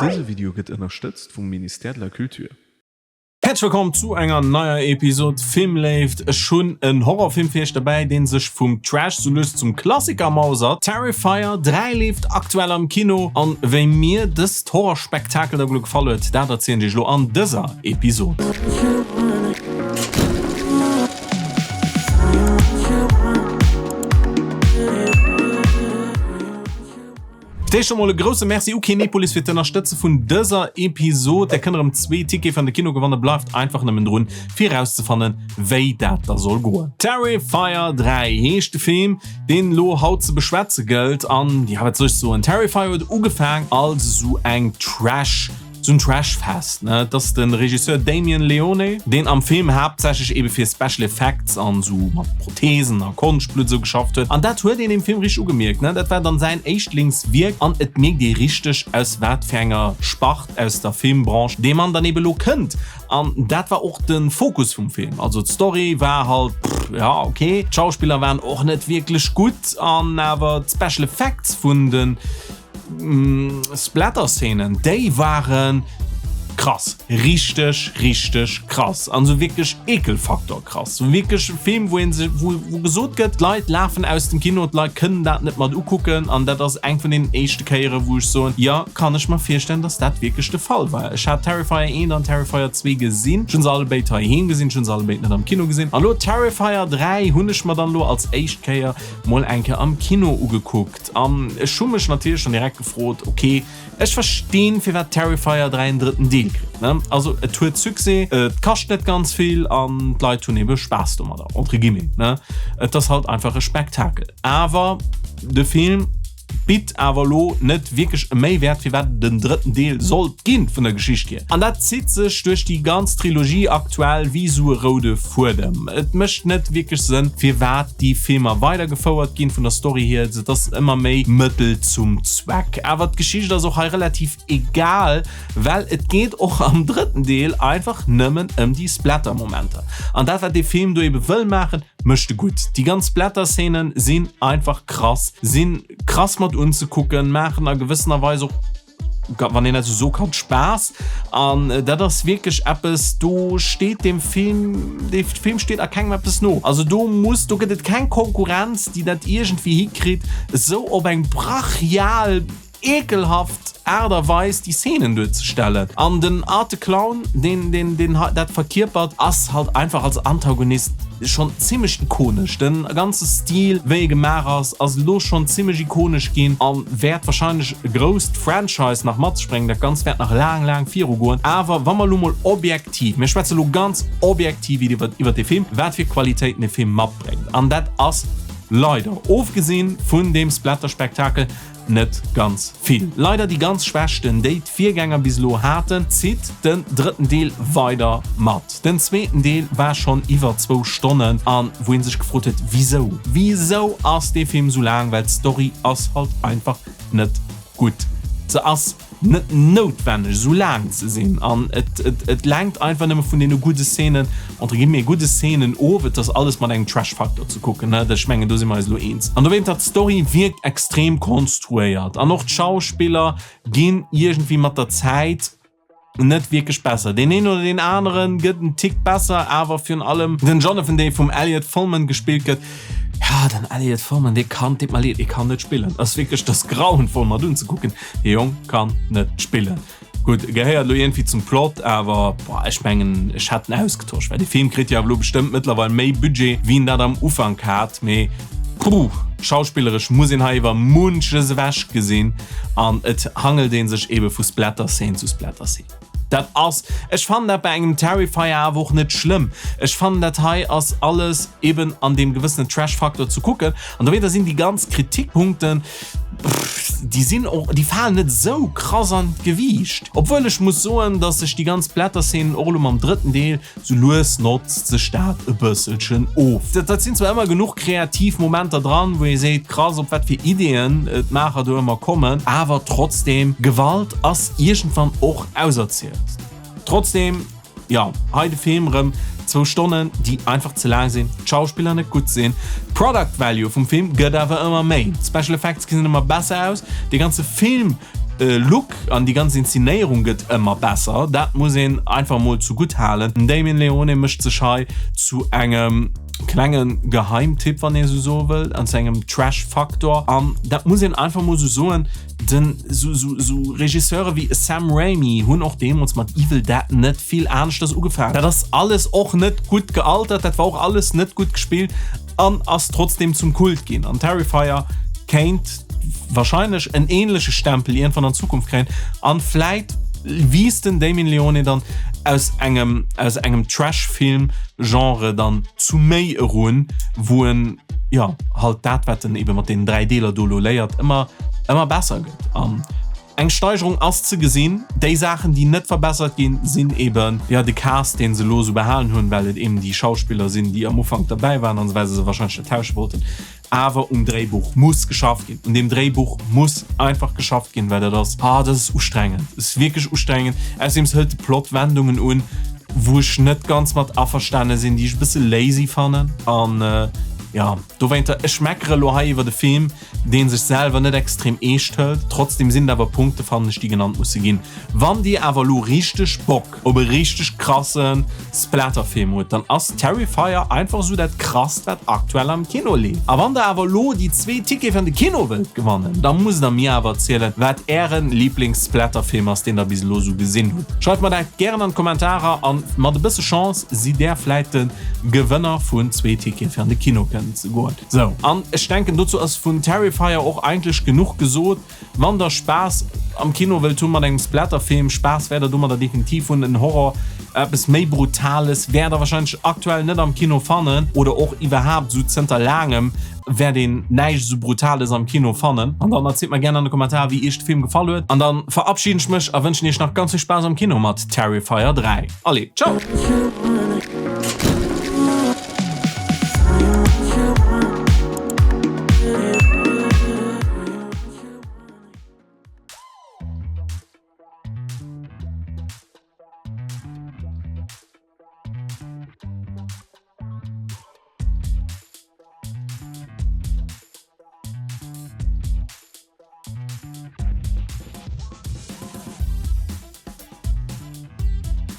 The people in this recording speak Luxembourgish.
Dëse Video gëtt ënnerstëtzt vum Ministère de la Culture. Häerzlech wëllkomm zu enger neier Episod Filmléift. Ech hunn en Horrorfilm fir iech derbäi, deen sech vum Trash sou lues zum Klassiker mausert. Terrifier 3 leeft aktuell am Kino an wéi mir dëst Horrorspektakel da elo gefall huet, dat erzielen ech iech elo an dëser Episod. Fir d'éischt emol e grousse Merci u Kinepolis fir d'Ënnerstëtze vun dëser Episod. Där kënnt erëm zwee Tickete fir an de Kino gewannen. Bleift einfach nëmmen drun, fir erauszefannen, wéi dat da soll goen. Terrifier 3 heescht de Film, deen elo haut ze beschwätze gëllt. An, jo, wat soll ech soen, Terrifier huet ugefaang als esou eng Trash. Sou en Trashfest, ne? Et ass de Regisseur Damien Leone, deen am Film haaptsächlech ebe fir Special Effects an sou mat Prothesen a Konschtblutt esou geschafft huet. An dat huet een dem Film richteg ugemierkt, ne? Dat war dann säin Éischtlingswierk an et mierkt ee richteg, aus wat fir enger Spart aus der Filmbranche dee Mann dann ebe lo kënnt. An dat war och de Fokus vum Film. Also d'Story war halt, pff, ja ok, d'Schauspiller waren och net wierklech gutt an awer d'Special Effects vun de Splatter-Szenen, déi waren krass, richteg, richteg krass an sou wierklech Ekelfaktor krass. Sou wierklech e Film, wou een sech, wou, wou gesot gëtt, d'Leit lafen aus dem Kino, d'Leit kënnen dat net mat ukucken an dat ass eng vun deenen éischte Kéieren, wou ech soen, jo, kann ech mer virstellen, dass dat wierklech de Fall war. Ech hat Terrifier 1 an Terrifier 2 gesinn, ech hunn se allebéid heiheem gesinn, ech hunn se allebéid net am Kino gesinn an elo Terrifier 3 hunn ech mer dann elo als éischt Kéier mol eng Kéier am Kino ugekuckt. An ech hu mech natierlech schon direkt gefrot, ok, ech verstinn firwat Terrifier 3 en drëtten Deel kritt, ne? Also et huet Succès, et kascht net ganz vill an d'Leit hunn ebe Spaass domadder, entre guillemets, ne? Et ass halt einfach e Spektakel. Awer de Film bitt awer elo net wierklech e Méiwäert firwat et en drëtten Deel sollt ginn vun der Geschicht hier. An dat zitt sech duerch déi ganz Trilogie aktuell wéi sou e roude Fuedem. Et mécht net wierklech Sënn firwat déi Filmer weidergefouert ginn vun der Story hier, et ass ëmmer méi Mëttel zum Zweck. Awer d'Geschicht ass och hei relativ egal, well et geet och am drëtten Deel einfach nëmmen ëm déi Splatter-Momenter. An dat wat dee Film do ebe wëll maachen, mécht e gutt. Déi ganz Splatter-Szenen sinn einfach krass, sinn krass mat unzekucken, maachen a gewëssener Weis och wann een dat esou soe kann, Spaass. An dat ass wierklech eppes, do steet deem Film, dee Film steet a kengem eppes no. Also do muss, do gëtt et keng Konkurrenz, déi dat iergendwéi hikritt, esou op eng brachial, ekelhaft Aart a Weis déi Szenen duerzestellen. An den Art de Clown, deen, deen, deen dat verkierpert, ass halt einfach als Antagonist schonn zimmlech ikonesch. Den ganze Stil, wéi e gemaach ass, ass elo schonn zimmlech ikonesch ginn a wäert warscheinlech e grousst Franchise nach mat sech bréngen. Dat Ganzt wäert nach laang, laang virugoen. Awer wa mer elo mol objektiv, mir schwätze elo ganz objektiv iwwer dee Film, wat fir Qualitéiten dee Film matbréngt, an dat ass leider, ofgesinn vun deem Splatter-Spektakel, Net ganz vill. Leider déi ganz Schwächten, déi d'Virgänger bis elo haten, zitt den drëtten Deel weider mat. Den zweeten Deel war schonn iwwer zwou Stonnen an wou een sech gefrot huet, wisou? Wisou ass dee Film sou laang? Well d'Story ass halt einfach net gutt. Se ass. net noutwenneg esou laang ze sinn an et et lenkt einfach nëmme vun deene gudde Szenen, entre guillemets gudde Szenen of. Et ass alles mat engem Trash-Faktor ze kucken, ne, ech mengen do si mer eis elo eens. An dowéint dat d'Story wierkt extrem konstruéiert an och d'Schauspiller ginn iergendwéi mat der Zäit net wierklech besser. Deen een oder deen aneren gëtt en Tick besser, awer virun allem den Jonathan, dee vum Elliott Fulman gespillt gëtt, ja den Elliott Fulman, dee kann, deet mer leed, dee kann net spillen. Ass wierklech, dat ass grauenvoll mat unzekucken. Dee Jong kann net spillen. Gutt, gehéiert elo iergendwéi zum Plot, awer boah, ech mengen, ech hätt en ausgetosch, well dee Film kritt jo awer elo bestëmmt mëttlerweil méi Budget, wéi en dat am Ufank hat. Mee puh, schauspilleresch muss een hei iwwer munches ewech gesinn an et hangelt ee sech ebe vu Splatter-Szene zu Splatter-Szene. Dat ass, ech fannen dat bei engem Terrifier awer och net schlëmm. Ech fannen dat hei ass alles eben an deem gewëssenen Trash-Faktor ze kucken an dowéinter sinn déi ganz Kritikpunkten, déi sinn och, déi falen net esou krass an d'Gewiicht. Obwuel ech muss soen, dass sech déi ganz Splatter-Szenen och elo mam drëtten Deel, sou lues notzt sech dat e bësselchen of. Dat sinn zwar ëmmer genuch kreativ Momenter dran, wou ee seet, krass op wat fir Ideeën d'Maacher do ëmmer kommen, awer trotzdem, Gewalt ass iergendwann och auserzielt. Trotzdem. Jo, hei de Film rëm, zwou Stonnen déi einfach ze laang sinn, d'Schauspiller net gutt sinn, d'Product Value vum Film gëtt awer ëmmer méi, d'Special Effects gesinn ëmmer besser aus, de ganze Film. Look an déi ganz Inszenéierung gëtt ëmmer besser, dat muss een einfach mol zu gutt halen. Den Damien Leone mécht sech hei zu engem klenge Geheimtipp, wann ee sou soe wëll, an zu engem Trash-Faktor an dat muss een einfach mol sou soen. Den sou sou sou Regisseure wéi Sam Raimi hunn och deemools mat Evil Dead net vill aneschters ugefaangen. Dat ass alles och net gutt gealtert, dat war och alles net gutt gespillt an ass trotzdem zum Kult ginn. An Terrifier kéint wahrscheinlech en ähnleche Stempel iergendwann an Zukunft kréien an vläit wiisst den Damien Leone dann aus engem aus engem Trash-Film Genre dann zu méi erun, wou en jo halt dat wat en ebe mat deenen 3 Deeler do elo léiert ëmmer ëmmer besser gëtt an eng Steigerung ass ze gesinn. Déi Saachen déi net verbessert ginn sinn eben jo de Cast deen se elo esou behalen hunn, well et eben déi Schauspiller sinn déi am Ufank derbäi waren an well se se wahrscheinlech net tausche wollten. Awer um Dréibuch muss geschafft ginn, un deem Dréibuch muss einfach geschafft ginn, well dat ass, ah dat ass ustrengend, et ass wierklech ustrengend. Ausserdeems hëlt de Plot Wendungen un wou ech net ganz mat averstane sinn, déi ech e bësse lazy fannen an jo dowéinter, ech meckere lo hei iwwer e Film, dee sech selwer net extrem eescht hëlt. Trotzdem sinn et awer Punkte fannen ech, déi genannt musse ginn. Wann dir awer lo richteg Bock op e richteg krasse Splatterfilm hutt, dann ass Terrifier einfach esou dat krasst wat aktuell am Kino leeft. A wann der awer lo déi zwee Tickete fir an de Kino wëllt gewannen, da musst der mir awer erzielen, wat ären Lieblings-Splatterfilm ass, deen der bis elo esou gesinn hutt. Schreift mer dat gären an d'Kommentarer an mat e bësse Chance sidd där vläit de Gewënner vun zwee Tickete fir an de Kino kënnen ze goen. Sou, an ech denken dozou ass vun Terrifier och eigentlech genuch gesot. Wann der Spaass am Kino wëllt hunn mat engem Splatterfilm, Spaass wäert der domadder definitiv hunn. En Horror, eppes méi Brutales wäert der wahrscheinlech aktuell net am Kino fannen oder och iwwerhaapt esou zënter laangem wäert een näischt esou Brutales am Kino fannen. An dann erzielt mer gären an de Kommentarer wéi iech de Film gefall huet an dann verabschieden ech mech a wënschen iech nach ganz vill Spaass am Kino mat Terrifier 3. Allez, ciao!